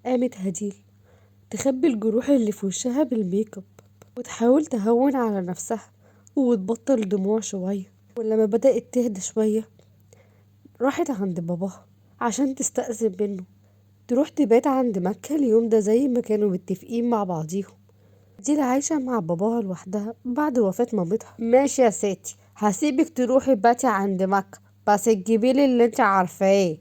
قامت هديل تخبي الجروح اللي في وشها بالميك اب وتحاول تهون على نفسها وتبطل دموع شوية. ولما بدأت تهدى شوية راحت عند باباها عشان تستأذن منه تروح تبات عند مكة اليوم ده زي ما كانوا متفقين مع بعضيهم. هديل عايشة مع باباها لوحدها بعد وفاة مامتها. ماشي يا ستي، هسيبك تروحي باتي عند مكة، بس تجيبيلي اللي انت عارفاه.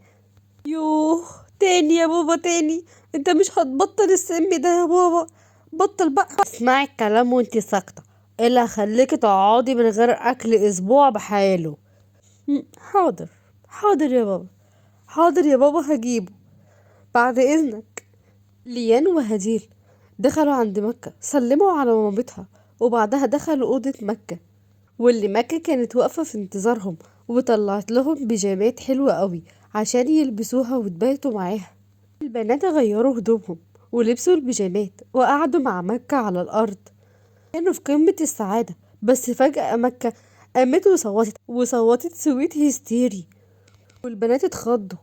يوه تاني يا بابا تاني، انت مش هتبطل السم ده يا بابا، بطل بقى. اسمعي الكلام وانت ساكتة، الا هخليكي تقعدي من غير اكل اسبوع بحاله. حاضر حاضر يا بابا، حاضر يا بابا هجيبه بعد اذنك. ليان وهديل دخلوا عند مكة، سلموا على مامتها، وبعدها دخلوا أوضة مكة، واللي مكة كانت واقفة في انتظارهم وطلعت لهم بيجامات حلوة قوي عشان يلبسوها وتباتوا معاها. البنات غيروا هدومهم ولبسوا البيجامات وقعدوا مع مكة على الأرض، كانوا في قمة السعادة. بس فجأة مكة قامت وصوتت سويت هستيري، والبنات اتخضوا.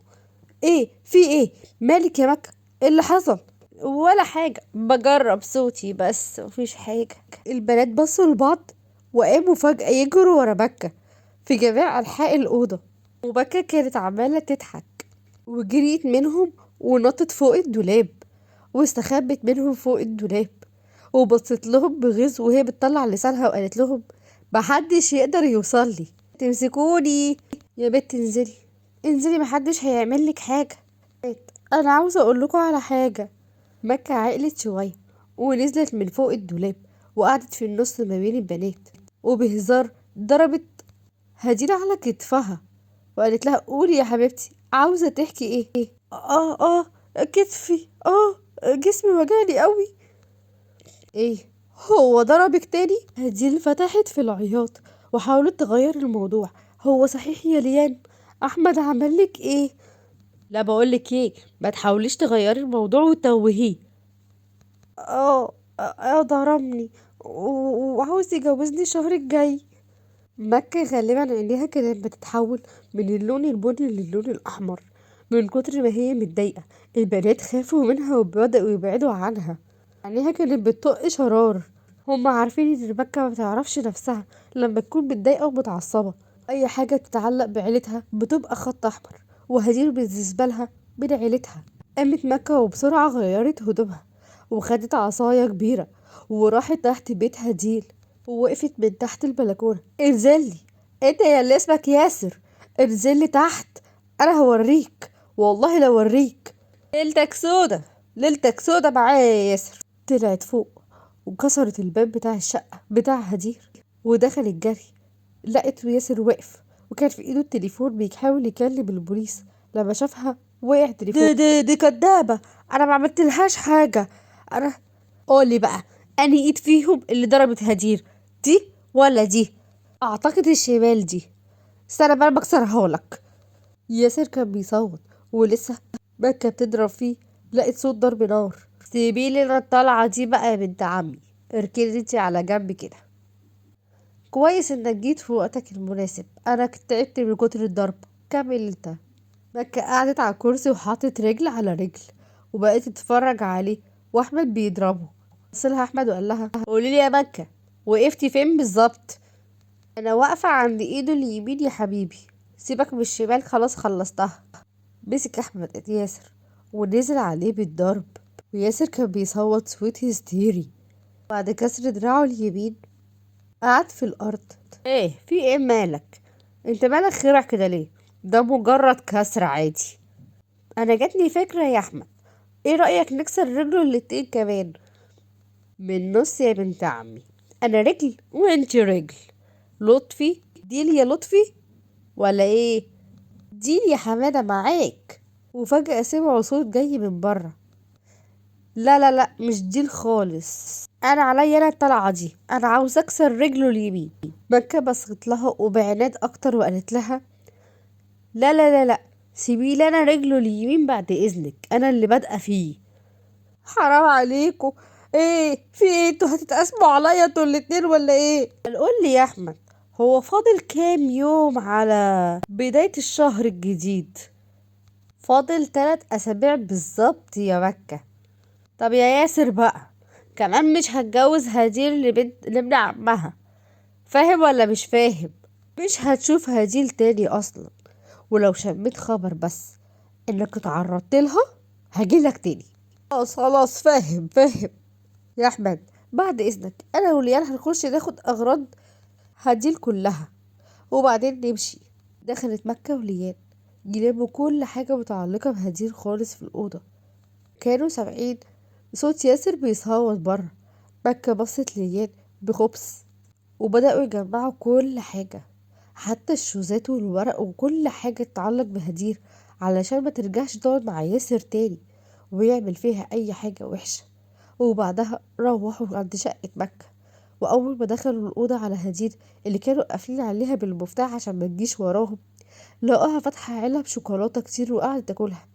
ايه في ايه؟ مالك يا مكة؟ ايه اللي حصل؟ ولا حاجة، بجرب صوتي بس مفيش حاجة. البنات بصوا لبعض وقاموا فجأة يجروا ورا مكة في جميع أنحاء الأوضة، ومكة كانت عمالة تضحك وجريت منهم ونطت فوق الدولاب واستخبت منهم فوق الدولاب، وبصت لهم بغيظ وهي بتطلع لسانها وقالت لهم محدش يقدر يوصل لي، تمسكوني يا بنت، انزلي انزلي محدش هيعمل لك حاجة. انا عاوزة اقول لكم على حاجة. مكة عقلت شوية ونزلت من فوق الدولاب وقعدت في النص ما بين البنات، وبهزار ضربت هديل على كتفها وقالت لها قولي يا حبيبتي عاوزة تحكي ايه؟ كتفي، جسمي وجعني قوي. ايه هو ضربك تاني؟ هديل فتحت في العياط وحاولت تغير الموضوع. هو صحيح يا ليان احمد عمل لك ايه؟ لا بقولك ايه، ما تحاوليش تغيري الموضوع وتوهيه. ضربني وعاوز يجوزني الشهر الجاي. مكة غالبا عينيها كانت بتتحول من اللون البني للون الأحمر من كتر ما هي متضايقة. البنات خافوا منها وبدأوا يبعدوا عنها، عينيها كانت بتطق شرار. هم عارفين ان مكة ما بتعرفش نفسها لما تكون متضايقة ومتعصبة، أي حاجة تتعلق بعيلتها بتبقى خط أحمر، وهدير بالنسبة لها من عيلتها. قامت مكة وبسرعة غيرت هدومها وخدت عصاية كبيرة وراحت تحت بيت هديل ووقفت من تحت البلكونة. انزلي انت يا اللي اسمك ياسر، انزلي تحت انا هوريك، والله لو اوريك، ليلتك سودة ليلتك سودة معايا يا ياسر. طلعت فوق وكسرت الباب بتاع الشقة بتاع هدير ودخلت جري، لقت ياسر واقف وكان في ايده التليفون بيحاول يكلم البوليس. لما شافها وقع التليفون. دي كدابة، انا ما عملتلهاش حاجة. انا قولي بقى انهي ايد فيهم اللي ضربت هدير، دي ولا دي؟ اعتقد الشمال دي، استنى بقى بكسرها لك. ياسر كان بيصوت ولسه مكة بتضرب فيه، لقت صوت ضرب نار. سيبيلي انا الطلعة دي بقى يا بنت عمي، اركني انتي على جنب كده. كويس انك جيت في وقتك المناسب، انا تعبت من كتر الضرب، كمل انت. مكة قعدت على الكرسي وحطت رجل على رجل وبقت تتفرج عليه واحمد بيضربه. بصلها احمد وقال لها قولي لي يا مكة وقفتي فين بالظبط؟ انا واقفة عند ايده اليمين يا حبيبي، سيبك من الشمال خلاص خلصتها. مسك احمد ياسر ونزل عليه بالضرب، وياسر كان بيصوت صوت هستيري. بعد كسر دراعه اليمين قعد في الارض. ايه في ايه مالك انت، مالك خيرك كده ليه؟ ده مجرد كسر عادي. انا جاتني فكرة يا احمد، ايه رأيك نكسر رجله الاتنين كمان؟ من نص يا بنت عمي، انا رجل وانت رجل. لطفي ديل يا لطفي ولا ايه؟ ديل يا حمادة معاك. وفجأة سمعوا صوت جاي من بره. لا لا لا مش ديل خالص، انا عليا انا الطلعة دي، انا عاوز اكسر رجله اليمين. مكة بصت لها وبعناد اكتر وقالت لها لا لا لا لا سيبي انا رجله اليمين بعد اذنك، انا اللي بادئه فيه. حرام عليكم، ايه في ايه انتوا هتتقاسموا عليا انتوا الاتنين ولا ايه؟ قول لي يا احمد، هو فاضل كام يوم على بداية الشهر الجديد؟ فاضل 3 اسابيع بالظبط يا مكة. طب يا ياسر بقى كمان مش هتجوز هديل لابن عمها، فاهم ولا مش فاهم؟ مش هتشوف هديل تاني اصلا، ولو شميت خبر بس انك اتعرضت لها هجيلك تاني. خلاص خلاص فاهم فاهم يا احمد، بعد اذنك انا وليان هنخش ناخد اغراض هديل كلها وبعدين نمشي. دخلت مكة وليان يلموا كل حاجة متعلقة بهديل خالص في الأوضة. كانوا سامعين صوت ياسر بيصوت بره. مكة بصت ليان بخبث وبدأوا يجمعوا كل حاجة، حتى الشوزات والورق وكل حاجة تتعلق بهدير، علشان ما ترجعش تقعد مع ياسر تاني ويعمل فيها أي حاجة وحشة. وبعدها روحوا عند شقة مكة، وأول ما دخلوا الأوضة على هدير اللي كانوا قافلين عليها بالمفتاح عشان ما تجيش وراهم، لقوها فاتحة علب شوكولاتة كتير وقعدت تاكلها.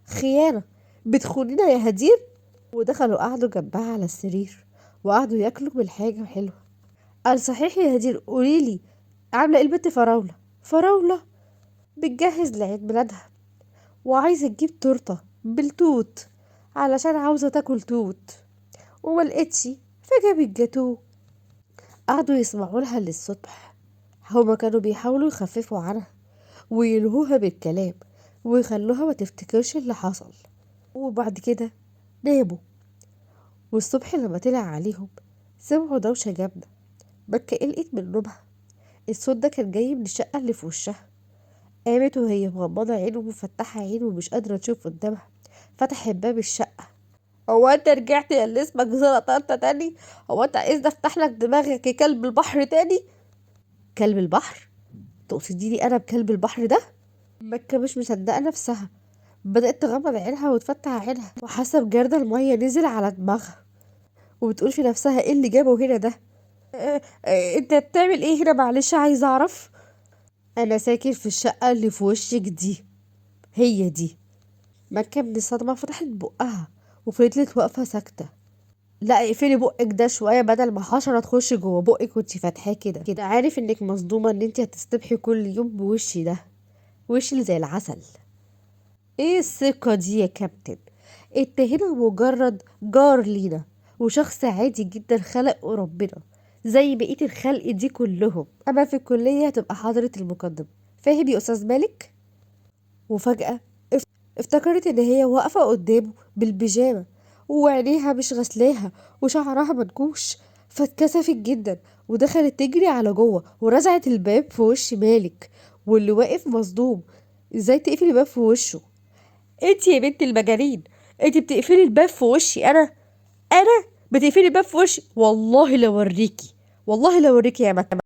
خيانة، بتخونينا يا هدير. ودخلوا قعدوا جنبها على السرير وقعدوا ياكلوا من حاجة حلوة. قال صحيح يا هدير قوليلي عاملة ايه البنت فراولة؟ فراولة بتجهز لعيد ميلادها وعايزة تجيب تورتة بالتوت علشان عاوزة تاكل توت وما لقيتش فجابت جاتوه. قعدوا يسمعوا لها للصبح، هما كانوا بيحاولوا يخففوا عنها ويلهوها بالكلام ويخلوها ما تفتكرش اللي حصل. وبعد كده ناموا. والصبح لما طلع عليهم سمعوا دوشة جامدة. مكة قلقت من نومها، الصوت ده كان جاي من الشقة اللي في وشها. قامت وهي مغمضة عينه ومفتحة عينه ومش قادرة تشوف قدامها. فتحت باب الشقة. هو انت رجعت يا اللي اسمك زلطة انت تاني؟ هو انت عايزني افتح لك دماغك يا كلب البحر تاني؟ كلب البحر؟ تقصديني انا بكلب البحر ده؟ مكة مش مصدقة نفسها، بدأت تغمض عينها وتفتح عينها وحاسة بجردل المية نزل على دماغها، وبتقول في نفسها ايه اللي جابه هنا ده؟ انت بتعمل ايه هنا؟ معلش عايزة اعرف. انا ساكن في الشقة اللي في وشك دي، هي دي. مكة من الصدمة فتحت بقها وفضلت واقفة ساكتة. لا اقفلي بقك ده شوية بدل ما حشرة تخش جوه بقك وانتي فاتحاه كده كده. عارف انك مصدومة ان انتي هتصطبحي كل يوم بوشي ده، وشي اللي زي العسل. ايه الثقة دي يا كابتن؟ انت هنا مجرد جار لينا وشخص عادي جدا خلقه ربنا زي بقية الخلق دي كلهم. اما في الكلية هتبقى حضرة المقدم، فاهم يا استاذ مالك؟ وفجأة افتكرت ان هي واقفة قدامه بالبيجامة وعينيها مش غسلاها وشعرها منكوش، فاتكسفت جدا ودخلت تجري على جوه ورزعت الباب في وش مالك واللي واقف مصدوم. ازاي تقفلي الباب في وشه؟ انتي يا بنت المجانين، انتي بتقفلي الباب في وشي انا؟ انا بتقفلي الباب في وشي؟ والله لو اوريكي، والله لو اوريكي يا مكة.